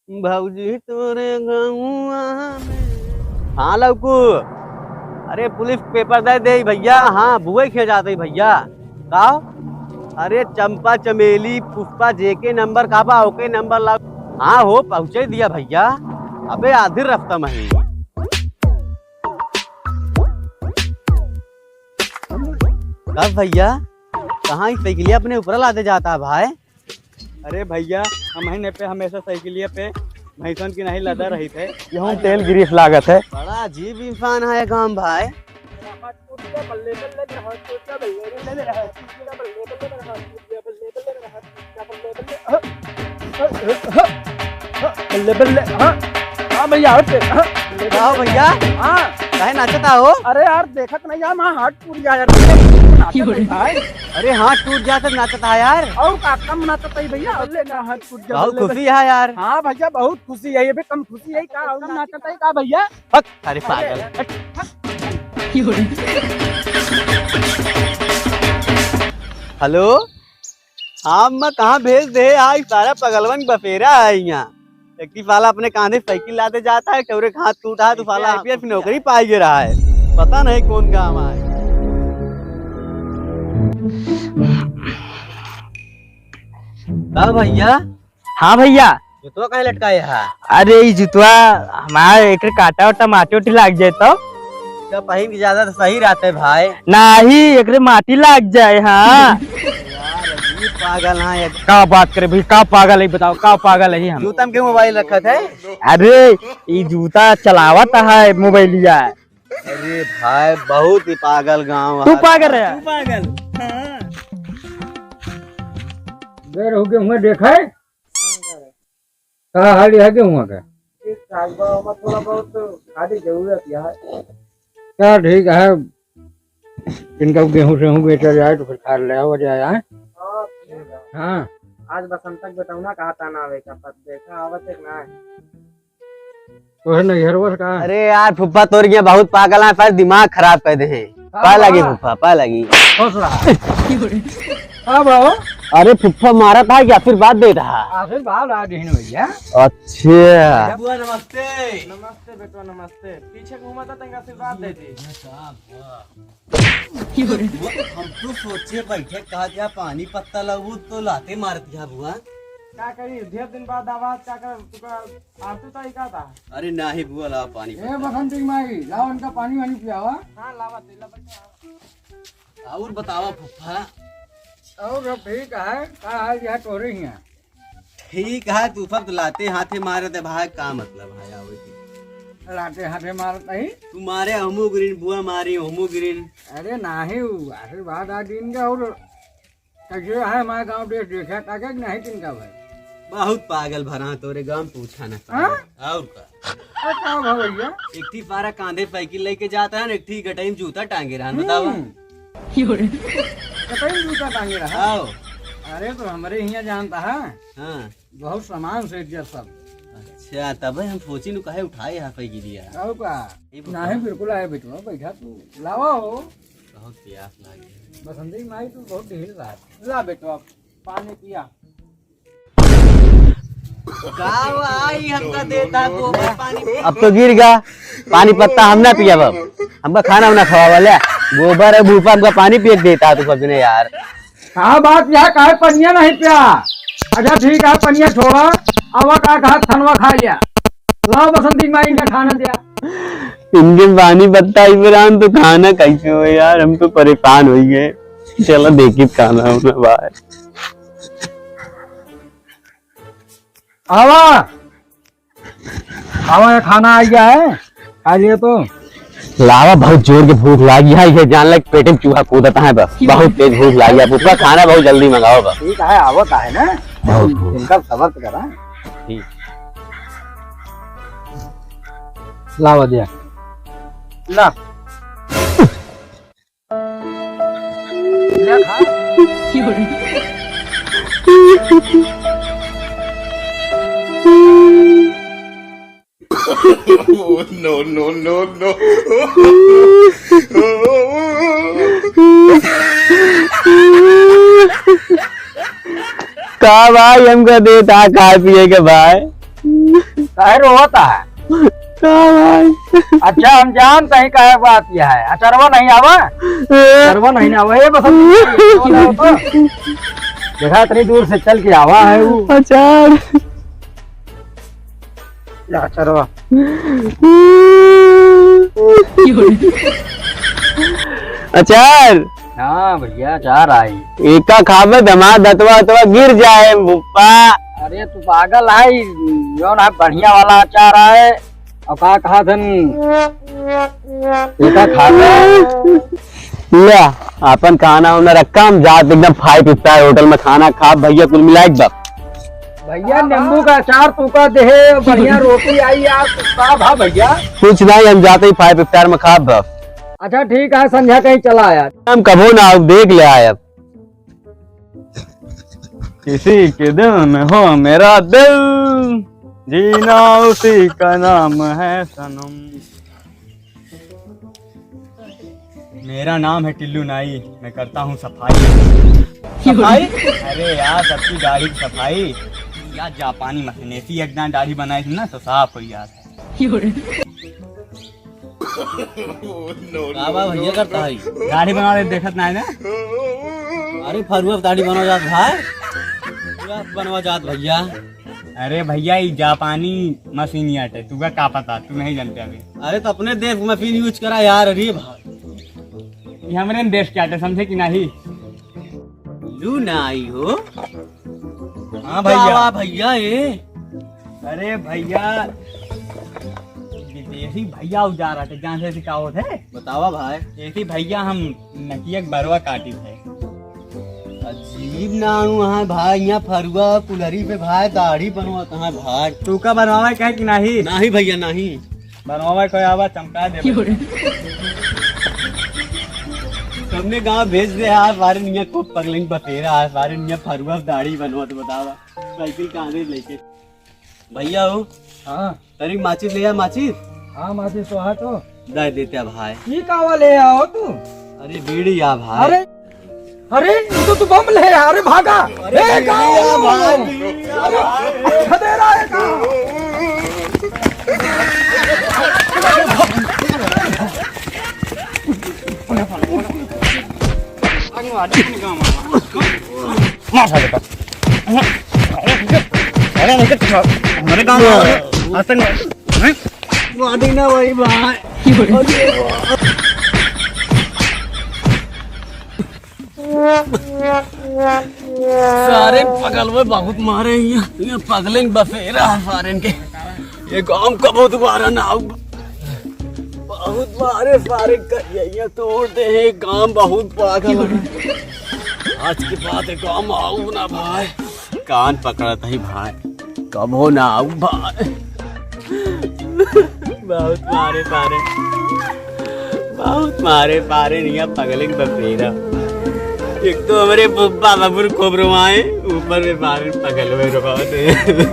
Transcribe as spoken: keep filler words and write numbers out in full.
भौजी तोरे गौआ में। हाँ लौकू, अरे पुलिस पेपर दे दे भैया। हाँ बुए खे जाते भैया। का? अरे चंपा चमेली पुष्पा जेके नंबर का बा ओके नंबर ला। हाँ हो पहुँचे दिया भैया। अबे आधी रास्ता में ही। कब भैया? कहाँ ई साइकिलिया अपने ऊपर लादे जाता है भाई? अरे भैया, हमहिन पे हमेशा साइकिलिया पे भैंसन की नहीं लदा रही थे। यहूँ तेल ग्रीस लागत है। बड़ा अजीब इंसान है गाँव भाई। बल्ले बल्ले, हाँ। हाँ भैया, हट, हाँ। का हो भैया? हाँ। काहे नाचत हो? अरे यार, देखत नहीं यार, वहाँ हाथ टूट गया यार। नाचत नहीं भाई। अरे हाथ टूट गया तब नाचत है यार। और का कम नाचत है भैया, बल्ले ना हाथ टूट गया, बहुत बल्ले, खुशी बल्ले। है यार। हाँ भैया, बहुत खुशी है, ये भी कम खुशी है का? और नाचत है का भैया? हट, अरे पागल। अरे, हट। हेलो, हाँ अम्मा, कहाँ भेज दे? हाँ, ई सारा पगलवन बसेरा है यहाँ। एक ही साला अपने कांधे साइकिल लादे जाता है, चौरे का हाथ टूटा है, तो साला आईपीएस की नौकरी पाई गे रहा है। पता नहीं कौन काम आए। का भैया? हाँ भैया। जुतवा काहे लटकाए हा? अरे ई जुतवा हमार एकरे कांटा वाटा माटी वाटी लाग जाए तो। का पहिन के ज्यादा तो सही रहते भाई। नाही, एकरे माटी लाग जाए, हाँ। यार, अजीब पागल हाँ ये। का बात करे भाई, का पागल है बताओ, का पागल है हम? जूता में क्यों मोबाइल रखत है? अरे ई जूता चलावत है मोबाइलिया। अरे भाई बहुत ही पागल गाँव तू है। पागल है। तू पागल। हाँ। गए रहो गेहूँ देखा है? का हाल है गेहूँ का? ठीक ठाक बा, ओमा थोड़ा बहुत खाद की जरूरत है। चल ठीक है, इनका गेहूँ सेहूँ बेचा जाए तो फिर खाद ले आवा जाए, हाँ? हाँ, ठीक है। हाँ। आज बसंतक बेटौना कहा था ना आवे का, पर देखा आवत है कि ना? तोहरे नैहरवा से का? अरे यार फुफ्फा तोर के बहुत पागल है, पर दिमाग खराब कर दे हैं। का पा लगी बा? फुफ्फा, पा लगी। खुश रहा। का बा हो? अरे फुफ्फा मारा था कि आशीर्वाद दे रहा? आशीर्वाद आ दिन भैया। अच्छा। बुआ नमस्ते। नमस्ते बेटवा, नमस्ते। पीछे घूमा था, तंग आशीर्वाद दे दी। बुआ, हम तो सोचे बैठे, कहा क्या पानी पत्ता लगू तो लाते मारत गया बुआ। का करी, ढेर दिन बाद आवाज, का कर, तुका आरती तो ही का था? अरे नाही बुआ, लावा पानी ए पत्ता। बसंती माई, लावा उनका पानी वानी पियावा। हाँ, लावा, तेला बैठा। और बतावा फुफ्फा। और सब ठीक है, का हाल है तोरे हियाँ? ठीक है, तू सब तो लाते हाथे मारत है भाई, का मतलब है आवे के? लाते हाथे मारत नहीं? तू मारे हमू गिरिन, बुआ मारी हमू गिरिन। अरे नाही, उ आशीर्वाद आ दिन का और कैसे है हमारे गाँव देश देखा ताकि नहीं तिनका भाई? बहुत पागल भरा तोरे गाँव, पूछा ना। हाँ? और का? अरे का भा भैया? एक ठी पारा कांधे साइकिल लेके जाता है, एक ठी गटई में जूता टांगे रहा, बतावा। हम्म। गटई में जूता टांगे रहा? आओ। अरे तो हमरे हियाँ जानता है। हाँ। बहुत सामान से इज्जत सब। अच्छा, तबे हम सोची नु काहे उठाए यहाँ पे गिरिया। आओ का? ये बताओ। नाही, बिल्कुल आए बेटवा, बैठा तू। लावा हो। बहुत प्यास लागे। बसंती माई तू बहुत ढील रहा। ला बेटवा, पानी पिया। का आई हमका देता गोबर पानी? अब तो गिर गया पानी पत्ता, हम ना पियब अब। हमका खाना उना खवावा ले। गोबर है भूसा, हमका पानी पिए के देता तू सब जने यार। का बात यह काहे पनिया नहीं पिया? अच्छा ठीक है, पनिया छोड़ा, आवा का कहा थनवा खा लिया। लाओ बसंती माई इनका खाना दिया। इनके पानी पत्ता इमरान तो खाना कैसे हो यार, हम तो परेशान हो गए। चलो देखी खाना होना बाहर। आवा, आवा, ये खाना आ गया है, खा लिए तो। लावा, बहुत जोर के भूख लागी है, ये जान लग पेट में चूहा कूदता है बस। बहुत तेज भूख लागी है, फुफा खाना बहुत जल्दी मंगाओ बस। ठीक है, आवत है ना, बहुत भूख। इनका सबर तो करा। ठीक। लावा दिया। ला। ले खा। Oh, no, no, no, no। का भाई, हमका देता खाए पिए के भाई? काहे रोवत है? का भाई? अच्छा, हम जानत ही काहे बात यह है। अचरवा नहीं आवा? अचरवा नहीं ना आवा, ये बस हम देखा, इतनी दूर से चल के आवा है वो। अचार। या अचरवा। अचार। हाँ भैया, अचार आई। एका खाबे त हमार दतवा उतवा गिर जाए, बुप्पा। अरे तू पागल है, जौन है बढ़िया वाला अचार है। और का कहा थन? एका खाबे। ले, आपन खाना उना रखा, हम जात एकदम five star hotel में खाना खाब भैया, कुल मिला एकदम। भैया, नींबू का अचार तू का देहे, बढ़िया रोटी आई यार, का भा भैया? कुछ नहीं, हम जाते ही five star में खाब। अच्छा ठीक है, संझा कहीं चला यार। हम कबो ना आउब, देख ले आए अब। किसी के दिल में हो मेरा दिल, जीना उसी का नाम है सनम। मेरा नाम है टिल्लू नाई, मैं करता हूँ सफाई। सफाई? अरे यार, सबकी दाढ़ी की सफाई। यार, जापानी मशीन ऐसी एक दान दाढ़ी बनाई थी ना, तो साफ हो गया था। का बा भैया करता है? दाढ़ी बनावे देखत नाहीं ना? अरे फरुआ पे दाढ़ी बनवा जात भाई, फरुआ पे बनवा जात भैया। अरे भैया, ई जापानी मशीन आटे, तुका का पता, तू नहीं जानते अभी। अरे तो अपने देश की मशीन use करा यार। अरे भाई, ये हमरे देश के आटे, समझे कि नहीं? लू ना आई हो? हाँ भैया। वाह भैया, ये। अरे भैया, विदेशी भैया उजार आटे, जान से का होत है? बतावा भाई। ऐसी भैया हम नकिया के बरवा काटी थे। अजीब नानू है भाई, यहाँ फरुआ कुल्हरी पे भाई दाढ़ी बनवाता है भाई। तू का बनवावे का है कि नहीं? नहीं भैया, नहीं। बनवावे कोई आवा, चमका दे। सबने गाँव भेज दे यार, सारे निया को पगलेन बतेरा है, सारे निया फरुआ दाढ़ी बनवा तो बतावा, साइकिल कांधे लेके। भैया हो। हाँ। तनी माचिस ले आ, माचिस। हाँ, माचिस तो है तो। दे देते अब भाई। ई कावा ले आओ तू? अरे बीड़ी आ भाई। अरे, अरे, ई तो तू बम ले आ, अरे भागा। अरे ए, का बीड़ी आ हो? भाई, बीड़ी आ अरे, भाई। खदेरा है का? मार साले का। अरे, नहीं तो हमारे गाँव में आज तक नहीं। वादी ना भाई, भाई। सारे पगल में बहुत मारे हैं यहाँ, यहाँ पगलेन बसेरा है सारेन के। ये गाँव कबो दोबारा ना आउब। बहुत मारे सारे करिया, यहाँ तोड़ दे हैं, गाँव बहुत पागल है। आज के बाद ये गाँव में आउब ना भाई। कान पकड़त ही भाई, कबो ना आउब भाई। बहुत मारे पारे, बहुत मारे पारे निया पगलेन बसेरा। एक तो हमरे बुब्बा बबुर खूब रोवाए, ऊपर में पारे पगल में रोवा दे।